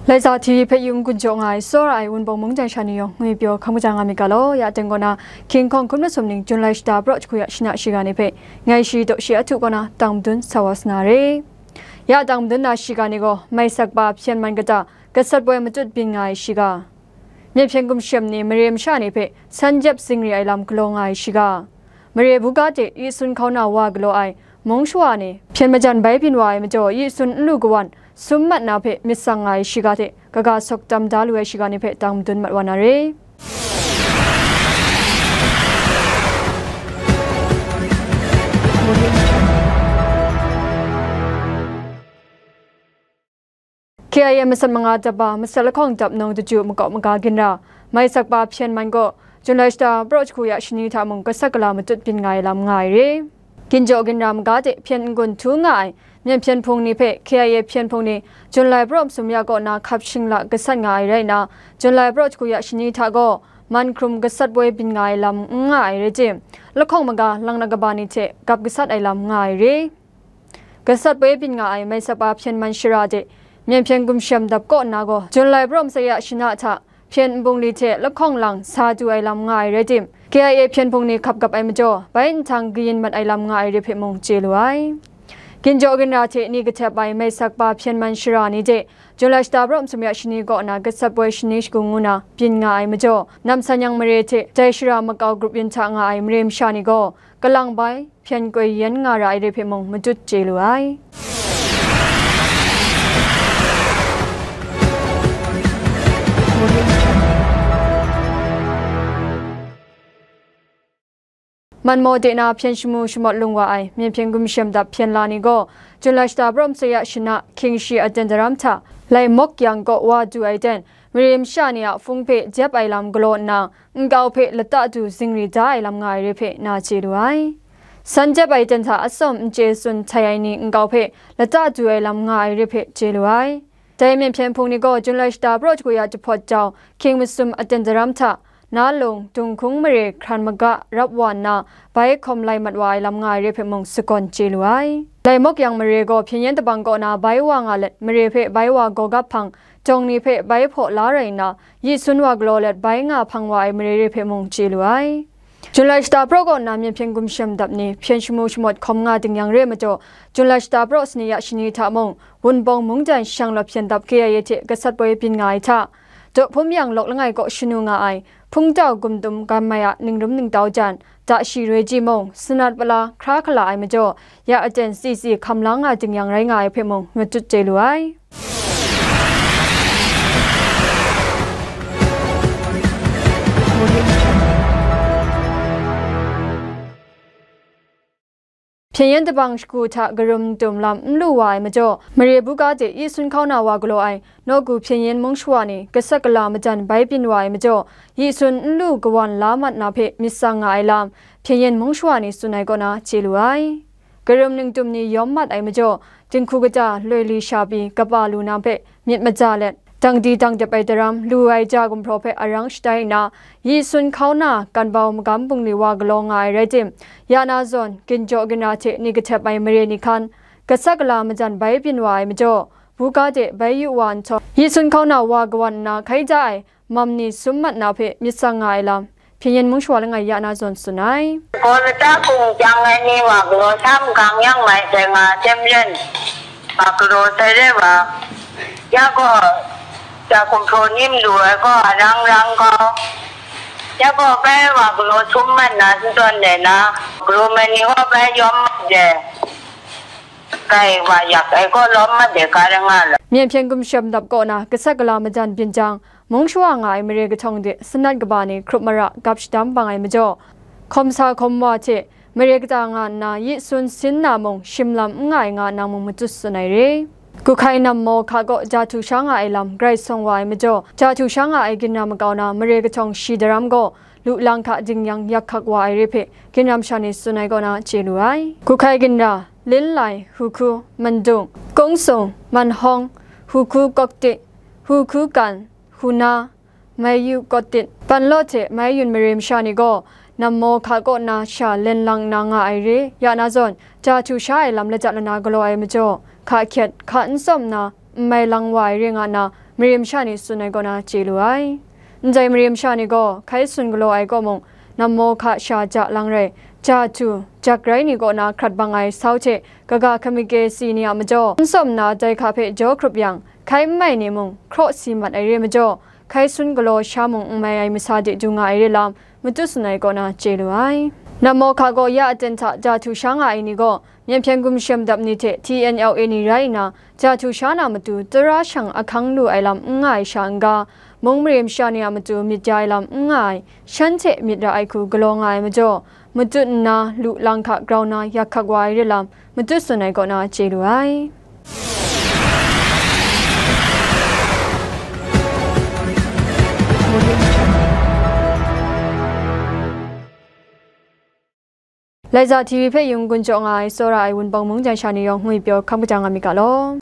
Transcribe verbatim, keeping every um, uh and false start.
Laiza T V hpe yung gun jaw nga ai, tsawra ai Wunpawng mungdan sha ni yawng ngwi pyaw hkam kaja nga myit ga law, ya teng kaw na, King Hkawng hkun masum ning Jun lai shata praw jahku ya shana shiga ni hpe, ngai shi daw shi a htu kaw na, tang madun sa wa sa na re. Ya tang madun na shiga ni gaw, mai sakpa hpyen man kata, gasat poi matut byin nga ai shiga. Myen hpyen gumshem ni mare masha ni hpe san jep zingri ai lam galaw nga ai shiga. Mare buga de yi sun hkauna wa galaw ai mung shawa ni hpyen majan bai byin wa ai majaw, yi sun nlu kawan sum mat na hpe myit tsang nga ai shiga hte kaga sawk tam da lu ai shiga ni hpe tang madun mat wa na re. K I A masat manga daba masat lahkawng dap nung daju makau maga ginra, mai sakpa hpyen man gaw, Jun lai shata praw jahku ya shani hta mung gasat gala matut byin nga ai lam nga ai re. Ginjaw ginra maga de hpyen n-gun htu nga ai myen hpyen hpung ni hpe K I A hpyen hpung ni Jun lai praw masum ya kaw na hkap shingla gasat nga ai rai nna, Jun lai praw jahku ya shani hta gaw man hkrum gasat poi byin nga ai lam n nga ai rai tim, lahkawng maga lang na kaba ni hte gap gasat ai lam nga ai re. Gasat poi byin nga ai mai sakpa hpyen man shara de, myen hpyen gumshem dap kaw nna gaw, Jun lai praw masat ya shana hta hpyen nbungli hte lahkawng lang sa du ai lam nga ai rai tim, K I A hpyen hpung ni hkap gap ai majaw, bai nhtang kayin mat ai lam nga ai re hpe mung chye lu ai. Ginjaw ginra hte ni kahtep ai mai sakpa hpyen man shara ni de, Jun lai shata praw masum ya shani kaw na gasat poi shani shagu ngu na byin nga ai majaw, nam san yang mare hte dai shara makau grup yin hta nga ai mare masha ni gaw, kalang bai, hpyen koi yen nga ra ai re hpe mung matut chye lu ai. Manmaw de na hpyen shamu shamawt lung wa ai myen hpyen gumshem dap hpyen la ni gaw, Jun lai shata praw masat ya shana hkying shi aten daram hta, lai mawk yang kaw wa du ai ten, mare masha ni a hpung hpe jep ai lam galaw nna, nkau hpe lata du zingri da ai lam nga ai re hpe na chye lu ai. San jep ai ten hta atsawm n chye tsun htai ai ni nkau hpe lata du ai lam nga ai re hpe chye lu ai. Dai myen hpyen hpung ni gaw Jun lai shata praw jahku ya jahpawt jau, hkying masum aten daram hta, na lung, dunghkung mare hkran maga rap wa nna, bai hkawm lai mat wa ai lam nga ai re hpe mung sagawn chye lu ai. Lai mawk yang mare gaw hpyen yen dabang kaw na bai wa nga let, mare hpe bai wa gaw gap hpang, jawng ni hpe bai hpaw la rai nna, yi sun wa galaw let bai nga hpang wa ai mare re hpe mung chye lu ai. Jun lai shata praw kaw na myen hpyen gumshem dap ni hpyen shamu shamawt hkawm nga ding yang re ai majaw, Jun lai shata praw sani ya shani hta mung, Wunpawng mungdan shanglawt hpyen dap K I A hte gasat poi byin nga ai hta, Daw hpum yang lawk langai kaw shanu nga ai, hpungtau gumdum gam ai a ningrum ningtau jan, da shi roi ji mung, sanat pala hkra hkala ai majaw, ya aten tsitsi hkam la nga ding yang rai nga ai hpe mung, matut chye lu ai. Hpyen yen dabang shagu hta karum n-tum lam n lu wa ai majaw, mare buga de yi sun hkauna wa galaw ai, nawku hpyen yen mung shawa ni gasat gala majan bai byin wa ai majaw, yi sun n lu kawan la mat na hpe myit tsang nga ai lam, hpyen yen mung shawa ni tsun ai kaw na chye lu ai. Karum ningtum ni yawm mat ai majaw, dinghku kata loi li sha pyi kaba lu na hpe myit maja let, dangdi dangdep ai daram lu ai ja gumhpraw hpe arang shatai nna, yi sun hkauna kanbau magam bungli wa galaw nga ai rai tim, ya na zawn, ginjaw ginra hte ni kahtep ai mare ni hkan, gasat gala majan bai byin wa ai majaw, buga de bai yu wa nhtawm, yi sun hkauna wa kawan nna hkai da ai mam ni sum mat na hpe myit tsang nga ai lam, hpyen yen mung shawa langai ya na zawn tsun ai. Gaw lata hpung chyang ai ni wa galaw sa magang yang mai sai nga, Temren wa galaw sai re wa, ya gaw, ja gumhpraw ni malu ai gaw, arang rang gaw, ya gaw bai wa galaw sum mat na shadawn le na, galaw mai ni gaw bai yawm mat de, kai wa yak ai gaw lawm mat de, ka rai nga la. Myen hpyen gumshem dap kaw na gasat gala majan byin jang, mung shawa nga ai mare kahtawng de sanat kaba ni hkrup mara gap shadam bang ai majaw, hkawm sa hkawm wa hte mare kata nga nna yi sun sin na mung shim lam n nga ai nga nna mung matut tsun ai re. Guhkai nammaw hka kaw ja htu sha nga ai lam grai sawng wa ai majaw, ja htu sha nga ai ginra makau na mare kahtawng shi daram gaw, lu lang hka dingyang yak hkak wa ai re hpe, ginra masha ni tsun ai kaw na chye lu ai. Guhkai ginra, Linlai, Huku, Mandung, Kungsung, Manhawng, Huku Kawktit, Huku Kan, Huna, Maiyu Kawtit, Panlaw hte Maiyun mare masha ni gaw, nammaw hka kaw na sha len lang nna nga ai re, ya na zawn, ja htu sha ai lam lata lana galaw ai majaw, hka hkyet, hka n tsawm nna, n mai lang wa ai re nga nna, mare masha ni tsun ai kaw na chye lu ai. Ndai mare masha ni gaw hkai sun galaw ai kaw mung, nammaw hka sha ja lang rai, ja htu, jak rai ni kaw na hkrat bang ai sau hte kaga kamik ke si ni a majaw n sawm nna dai hka hpe jaw hkrup yang, hkai n mai ni mung hkraw si mat ai re majaw, hkai sun galaw sha mung n mai ai masa de du nga ai re lam, matut sun ai kaw na chye lu ai. Nammaw hka gaw ya aten hta ja htu sha nga ai ni gaw, Myen hpyen gumshem dap ni hte T N L A ni rai nna, ja htu sha na matu tara shang ahkang lu ai lam n nga ai sha n-ga, mung mare masha ni a matu myit ya ai lam n nga ai, shanhte myit ra ai hku galaw nga ai majaw, matut nna lu lang hka grau na yak hkak wa ai re lam, matut sun ai kaw na chye lu ai. Laiza T V hpe yung gun jaw nga ai, tsawra ai Wunpawng mung jan sha ni yawng ngwi pyaw hkam kajang nga myit ga law.